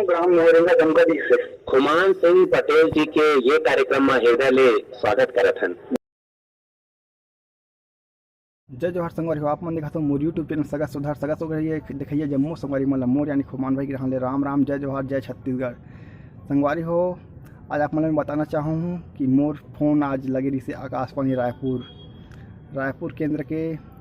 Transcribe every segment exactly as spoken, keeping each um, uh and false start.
ग्राम मोहरेंगा दमकड़ी से। खुमान सिंह पटेल जी के ये कार्यक्रम म हृदय ले स्वागत करत हन। जय जोहार संगवारी हो, आप मन देखत हो मोर YouTube चैनल सगा सुधार। सगा सुधार ये देखइया जम्मो संगवारी मन ला मोर यानी खुमान भाई के डहान ले राम राम, जय जोहार, जय छत्तीसगढ़। संगवारी हो, आज आप मन ला मैं बताना चाहूँ कि मोर फोन आज लगे रहिसे आकाशवाणी रायपुर, रायपुर केंद्र के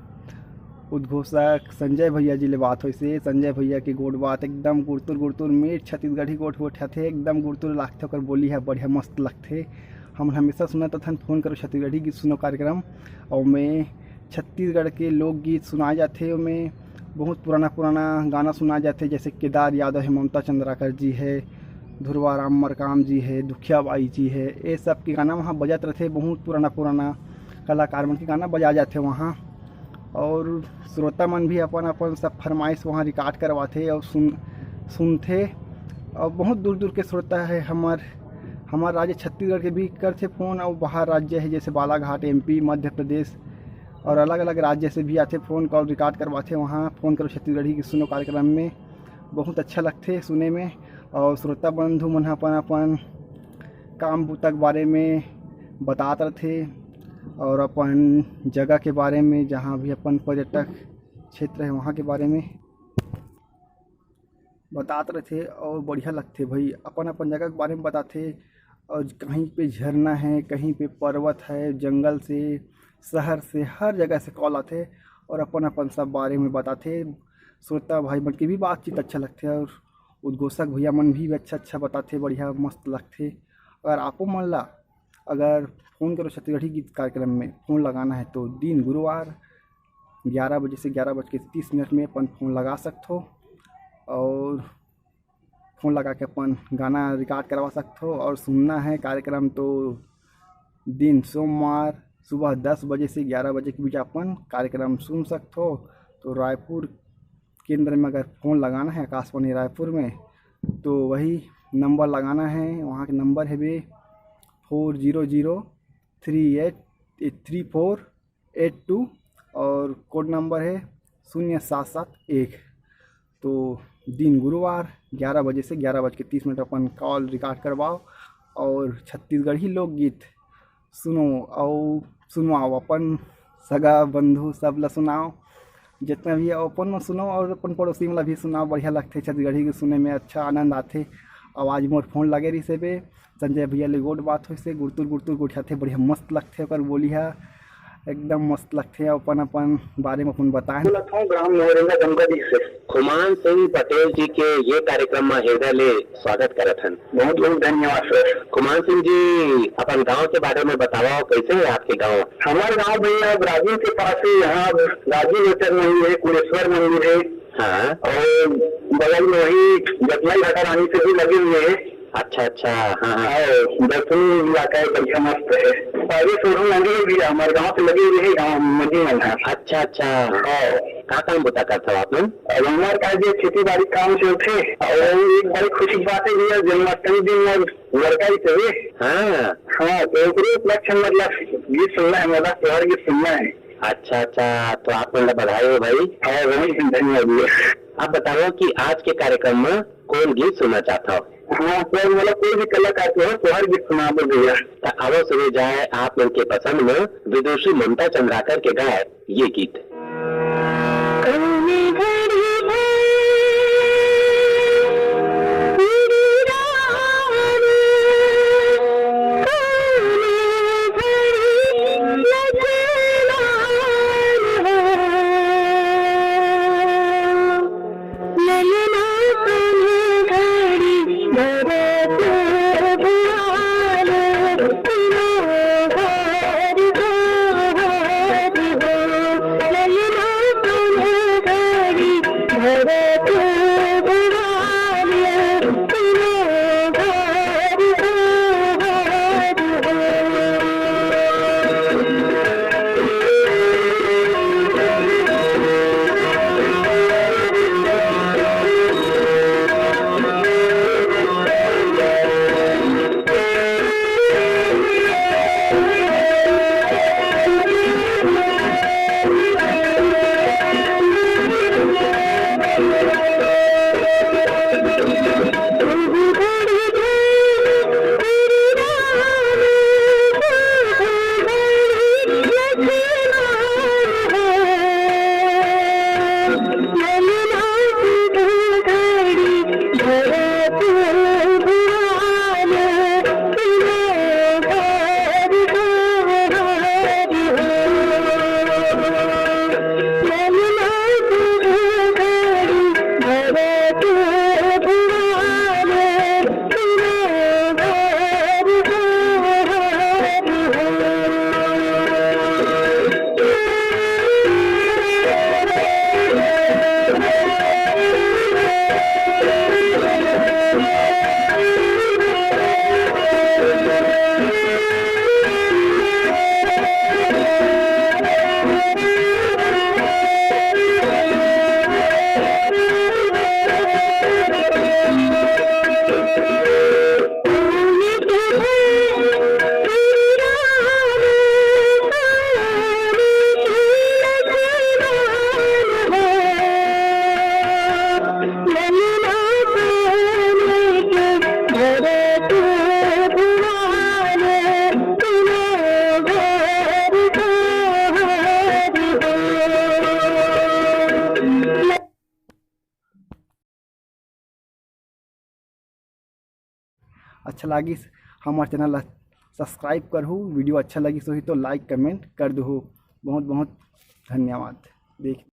उद्घोषक संजय भैया जी ले बात होइसे। संजय भैया के गोठ बात एकदम गुरतुर गुरतुर मीठ छत्तीसगढ़ी गोठ गोठियाथे, एकदम गुरतुर लागथे, ओकर बोली ह बढ़िया मस्त लगथे। हमन हमेशा सुनत रथन फोन करो छत्तीसगढ़ी गीत सुनो कार्यक्रम, अउ में छत्तीसगढ़ के लोकगीत सुनाए जाथे, ओमे बहुत पुराना पुराना गाना सुनाए जाथे, जैसे केदार यादव हे, ममता चंद्राकर जी हे, धुरवा राम मरकाम जी हे, दुखिया बाई जी हे, ये सब के गाना वहाँ बजत रथे। बहुत पुराना पुराना कलाकार मन के गाना बजाए जाथे वहाँ। और श्रोता मन भी अपन अपन सब फरमाइश वहाँ रिकॉर्ड करवाथे और सुन सुनथे। और बहुत दूर दूर के श्रोता है हमर हमर राज्य छत्तीसगढ़ के भी करथे फोन, और बाहर राज्य है जैसे बालाघाट, एमपी, मध्य प्रदेश और अलग अलग राज्य से भी आथे फोन कॉल रिकॉर्ड करवाथे। वहाँ फोन करो छत्तीसगढ़ी के सुनो कार्यक्रम में बहुत अच्छा लगथे सुने में। और श्रोता बंधु मन ह अपन अपन काम बूता के बारे में बतात रथे और अपन जगह के बारे में, जहाँ भी अपन पर्यटक क्षेत्र है वहाँ के बारे में बतात रथे और बढ़िया लगथे भाई। अपन अपन जगह के बारे में बताथे और कहीं पे झरना है, कहीं पे पर्वत है, जंगल से, शहर से, हर जगह से कॉल आथे और अपन अपन सब बारे में बताथे। श्रोता भाई मन के भी बातचीत अच्छा लगथे और उद्घोषक भैया मन भी अच्छा अच्छा बताथे, बढ़िया मस्त लगथे। अगर आपो मन ला अगर फोन करो छत्तीसगढ़ी गीत कार्यक्रम में फोन लगाना है तो दिन गुरुवार ग्यारह बजे से ग्यारह बज के तीस मिनट में अपन फोन लगा सकथो और फोन लगा के अपन गाना रिकॉर्ड करवा सकथो। और सुनना है कार्यक्रम तो दिन सोमवार सुबह दस बजे से ग्यारह बजे के बीच अपन कार्यक्रम सुन सकथो। तो रायपुर केंद्र में अगर फोन लगाना है आकाशवाणी रायपुर में तो वही नंबर लगाना है। वहाँ के नंबर है बे four zero zero three eight three four eight two और कोड नंबर है शून्य सात सात एक। तो दिन गुरुवार ग्यारह बजे से ग्यारह बज के तीस मिनट अपन कॉल रिकॉर्ड करवाओ और छत्तीसगढ़ी लोकगीत सुनो और सुनवाओ, अपन सगा बंधु सब ला सुनाओ। जितना भी है अपन में सुनो और अपन पड़ोसी वाला भी सुनाओ, बढ़िया लगथे छत्तीसगढ़ी के सुने में अच्छा आनंद आथे। आवाज मोर फोन लगे रही से बे संजय भैया ले गोठ बात होइसे गुरतुर गुरतुर गोठियाथे, बढ़िया मस्त लगथे ओकर बोली हा, एकदम मस्त लगथे। अपन अपन बारे में अपन बताए। बोलत हूँ ग्राम मोहरेंगा दमकड़ी से। खुमान सिंह पटेल जी के ये कार्यक्रम में हृदय ले स्वागत करत हन। बहुत बहुत धन्यवाद सर। खुमान सिंह जी, अपन गांव के बारे में बताओ, कैसे है आपके गांव? हमारे गांव भैया अब राजिम के पास है, यहाँ अब राजिम लोचन मंदिर है, कुलेश्वर मंदिर है। हाँ। और बगल में वही जतलाई घाटा रानी से भी लगे हुए हैं। अच्छा अच्छा। हाँ हाँ। हाँ, दक्षिणी इलाका है, बढ़िया मस्त है। पहले शोरूम लगे हुए भैया, हमारे गांव से लगे हुए है, गांव नदी में है। अच्छा अच्छा। हाँ। का काम बुता करत हो आप मन? अब हमारे पास जो खेती बाड़ी काम चलते और एक बड़ी खुशी की बात है भैया, जन्माष्टमी दिन और लड़का ही चाहिए। हाँ। हाँ, तो ओकरे उपलक्ष्य में मतलब गीत सुनना है, मतलब त्योहार गीत सुनना है। अच्छा अच्छा, तो आप मन ला बधाई हो भाई। हाँ, बहुत धन्यवाद भैया। आप बताओ कि आज के कार्यक्रम में कौन गीत सुनना चाहता हो? हाँ सर, मतलब कोई भी कलाकार के हो, त्योहार गीत सुना दो भैया। तो आवो सुने जाए आप मन के पसंद में विदुषी ममता चंद्राकर के गाए ये गीत। अच्छा लागिस, हमर चैनल ला सब्सक्राइब करहू। वीडियो अच्छा लगिस होही तो लाइक कमेंट कर दुहू। बहुत बहुत धन्यवाद। देख